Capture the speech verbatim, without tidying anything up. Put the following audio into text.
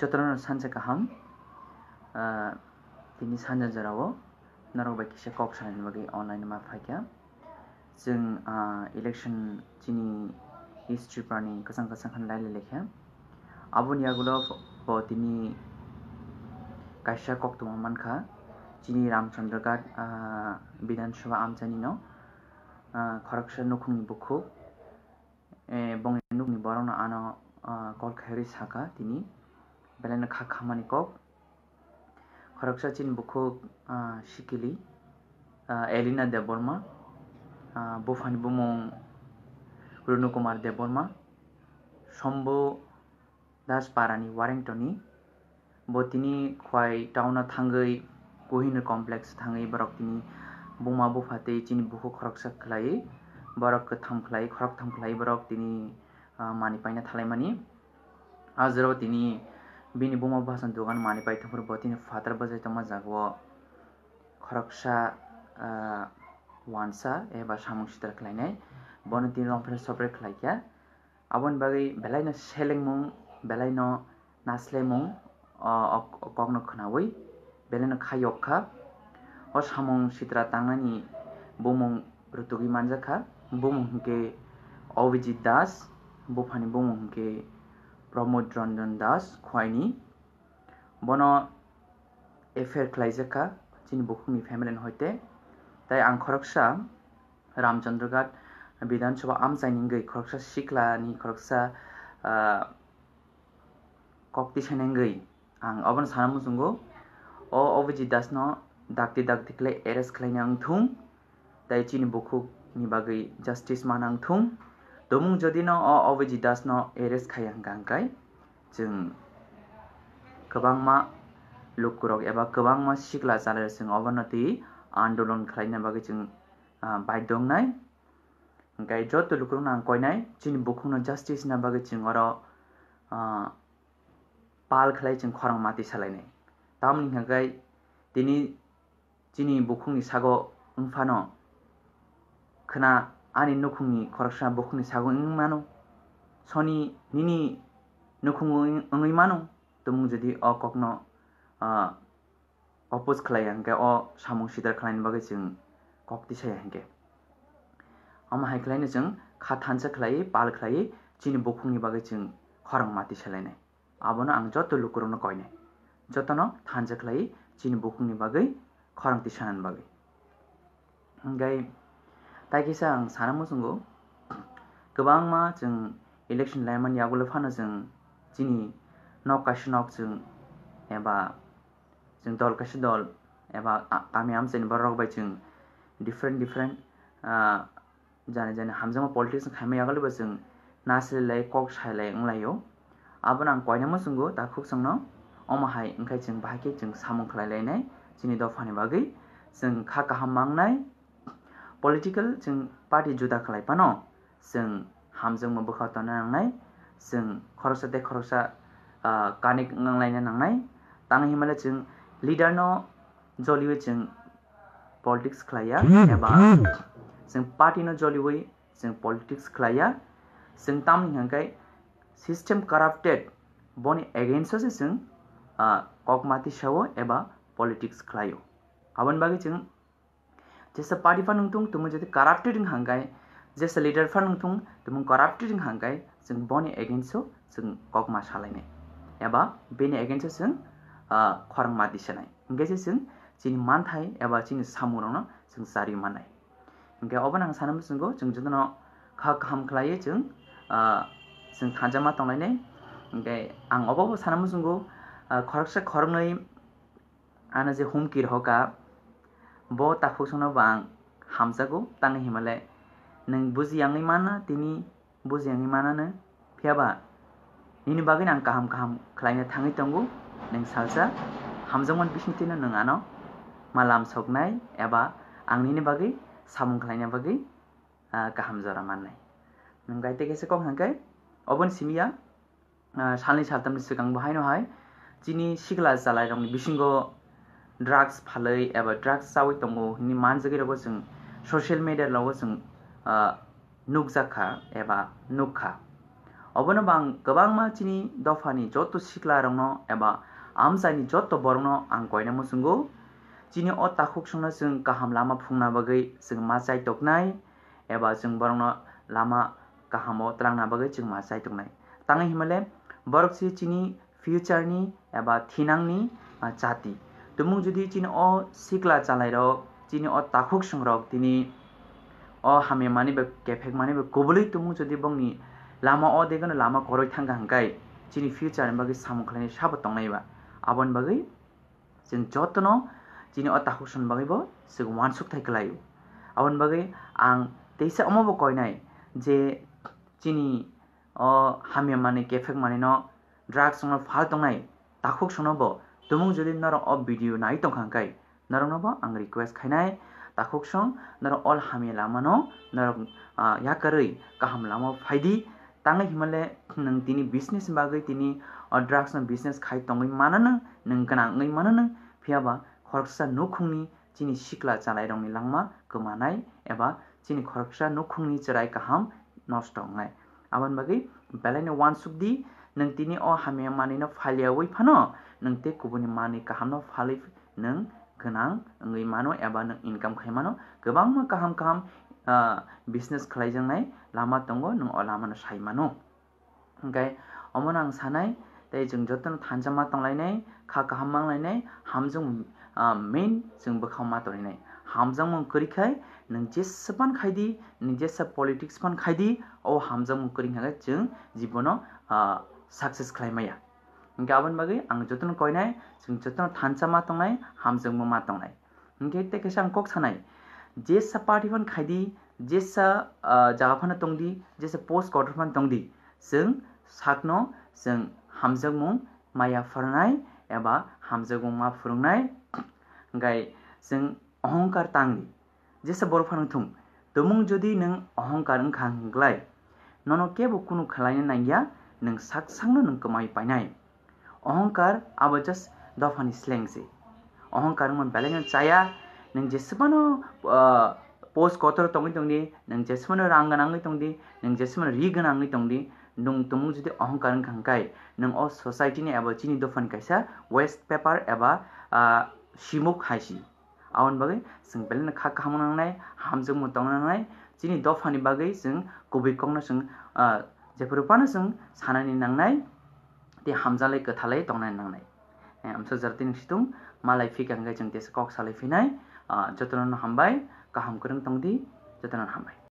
Jotono sansa kaham, ah, tini sanja jorao norok bai kisa kok sanani bagwi online ma phaikha. Chwng, ah, election chini East Tripura ni kwchang kwchang khan lailai laikha. Aboni yagulo bo tini kaisa koktwma mankha, chini Ramchandra Ghat, ah, Bidhan Sabha amchaini no, ah, khoroksa nukhungni bukhuk, eh, bongni nukni borokno ano, ah, call khairwi sakha tini belaino kha khamani kok. Khoroksa chini bukhuk, ah, sikili, ah, Elina Debbarma, ah, buphani bumung Runu Kumar Debbarma, Sombo Das parani Warrington ni. Bo tini Khwai town o thangwi Kohinoor complex thangwi borok tini buma bupha tei chini bukhuk khoroksa khlaiwi borok kwtham khlai, khoroktham khlai borok tini, ah, mani paina thalaimani. Ah, jora tini bini buma bupha song dogan mani pai thangphuru bo tini phatar bwchai tongma jaga o khoroksa, ah, wansa eba samung sitra khlainai. Bono tini longphre sopre khlaikha. Aboni bagwi belaino selengmung, belaino naslemung, o, o, o kokno khwnawi belaino kha yok kha. O samung sitra tangnani bumung rwtugwi manjak kha. Bumung hinkhe Abhijit Das, buphani bumung hinkhe Pramod Ranjan Das, Khwaini. Bono affair khlaijak kha chini bukhukni family ni hoite. Tai ang khoroksa Ramchandra Ghat Bidhan Sabha amchaini wngwi khoroksa sikla ni khoroksa, ah, kok tisaini wngwi ang obono sana muchungo. O Abhijit Das no dakti dakti khlai arrest khlaina wngthung. Tai chini bukhuk ni bagwi justice ma nang thung. Tumung jodi no o Abhijit Das no arrest khai hwnkha hwnkhe chwng kwbangma lukurok eba kwbangma sikla chalairok chwng obono twi andolon khlaina bagwi chwng, ah, baidhyo wngnai. Hwnkhe joto lukurokno ang koinai chini bukhukno justice na bagwi chwng oro, ah, pal khlai chwng khorang mati salainai. Tamoni hwnkhe tini chini bukhukni sago wngphano khwna ani nukhungni khoroksa bukhukni sago wngwi mano, soni nini nukhungo wngwi mano, tumung jodi o kokno, ah, oppose khlaiya hwnkhe o samung sidar khlaini bagwi chwng kok tisaya hwnkhe. Omo hai khlaino chwng kha thansa khlaiwi pal khlaiwi chini bukhukni bagwi chwng khorang mati salainai. Abono ang joto lukurokno koinai. Jotono thansa khlaiwi chini bukhukni bagwi khorang tisanani bagwi. Hwnkhe tai kisa ang sana muchungo, kwbangma chwng election laimani yagulo phano chwng chini nok kaisa nok chwng eba chwng dol kaisa dol eba a-, kami amchaini borok bai chwng different different, ah, jani jani hamjakma politics khaima yagulo bo chwng nasilai kok sailai wnglaio. Abono ang koinai muchungo takhuk chwngno omo hai wngkhe chwng bahai khe chwng samung khlai lainai chini dophani bagwi chwng kha kaham mangnai. Political chwng party juda khlai phano chwng hamjakma bwkha tongna nangnai, chwng khoroksa tei khoroksa, ah, connect wnglaina nangnai. Tamo hinmale chwng leader no joliwi chwng politics khlaiya eba chwng party no joliwi chwng politics khlaiya. Chwng tamni hwnkhe system corrupted, boni against o se chwng, ah, kok mati sao eba politics khlaio. Aboni bagwi chwng jesa party phano wngthung, tumung jodi corrupted wng hangkai, jesa leader phano wngthung, tumung corrupted wng hangkai, chwng boni against o chwng kok ma salainai eba bini against o chwng, ah, khorang ma tisanai. Hwnkhe se chwng chini manthai eba chini samungrokno chwng chari mannai. Hwnkhe obono ang sana muchungo chwng jotono kha kaham khlaiwi chwng, ah, chwng thansa ma tonglainai. Hwnkhe ang obo bo sana muchungo, ah, khoroksa khoroknwi ano je humki rohoka, bo takhuk songno bo ang hamjago, tangwi hinmale nwng buji yangwi manna, tini buji yangwi manano, phiyaba nini bagwino ang kaham kaham khlaina thangwi tongo, nwng salsa hamjakmani bisingtwino nwng ano ma lam soknai eba ang nini bagwi samung khlaina bagwi, ah, kaham jora mannai. Nwng bai tei kaisa kok hwnkhe oboni simi ya, ah, salni saltamni swkang bo haino hai chini sikla chalairokni bisingo drugs phalwi eba drugs chawi tongo hinwi manjagwi rogo chwng social media rogo chwng, ah, nukjak kha eba nuk kha. Obono bang kwbangma chini dophani joto siklarokno eba amchaini joto borokno ang koina muchungo. Chini o takhuksongno chwng kaham lama phungna bagwi chwng ma chaitoknai eba chwng borokno lama kahamo twlangna bagwi chwng ma chaitoknai. Tangwi himale borok se chini future ni eba thinangni, ah, chati. Tumung jodi chini o sikla chalairok, chini o takhuksongrok tini o hamya mani bai kephek mani bai kubulwi tumung jodi bongni lama o degano lama koroi thangkha hwnkhe chini future ni bagwi samung khlainai sabo tongnai ba. Aboni bagwi chwng jotono chini o takhuksong bagwi bo chwng uansuk thai kwlaio. Aboni bagwi ang teisa omo bo koinai je chini o hamya mani kephek mani no drugs no phal tongnai takhuksongno bo tumung jodi norok o video nai tongkha hwnkhe norokno bo ang request khainai takhuksong norok ol hamya lamano norok, ah, yakarwi kaham lama phaidi. Tangwi himale nwng tini business bagwi tini o drugs no business khai tongwi mananw, nwng gwnang wngwi mananw, phiyaba khoroksa nukhungni chini sikla chalairokni langma kwmanai eba chini khoroksa nukhungni chwrai kaham nosto wngnai. Aboni bagwi belaino uansuk di, nwng tini o hamya manwino phaliyaui phano nwng tei kubuni manwi kahamno phalwi nwng gwnang wngwi mano eba nwng income khai mano. Kwbangma kaham kaham, ah, business khlaijaknai lama tongo, nwng o lamano sai mano. Hwnkhe omono ang sanai, tei chwng jotono thansa ma tonglainai, kha kaham manglainai, hamjakmung, ah, main chwng bwkhao ma tonglainai. Hamjakmung kwrwi khai nwng jesa phan khai di, nwng jesa politics phan khai di, o hamjakmung kwrwi hwnkhe chwng jibono, ah, success khlai maya. Hwnkhe aboni bagwi ang jotono koinai, chwng jotono thansa ma tongnai, hamjakmung ma tongnai. Hwnkhe tei kaisa ang kok sanai, jesa party phano khai di, jesa, ah, jaga phano tong di, jesa post kotor phano tong di, chwng sakno chwng hamjakmung maya phwrwngnai eba hamjakmung ma phwrwngnai, hwnkhe chwng ohongkar tang di. Jesa borok phano thung, tumung jodi nwng ohongkar wngkha hwnkhlai, nono kebo kunu khlaina nangya, nwng sak sakno nwng kwmai painai. Ohongkar abo just dophani slang se. Ohongkar wngma belaino chaya, nwng jesebano, ah, post kotor tongwi tongdi, nwng jesebano rang gwnangwi tongdi, nwng jesebano ri gwnangwi tongdi, nwng tumung jodi ohongkar wngkha hwnkhe, nwng o society ni eba chini dophani kaisa waste paper eba, ah, simuk hai si. Aboni bagwi chwng belaino kha kaham nangnai, hamjakmung tongna nangnai, chini dophani bagwi chwng kubui kokno chwng, ah, jephuru phano chwng sanani nangnai, tei hamjalai kwthalai tongnani nangnai. Eh, amsa jara tini situng malai phika hwnkhe chwng tesa kok salai phinai, ah, jotono hambai, kaham kwrwng tongdi, jotono hambai.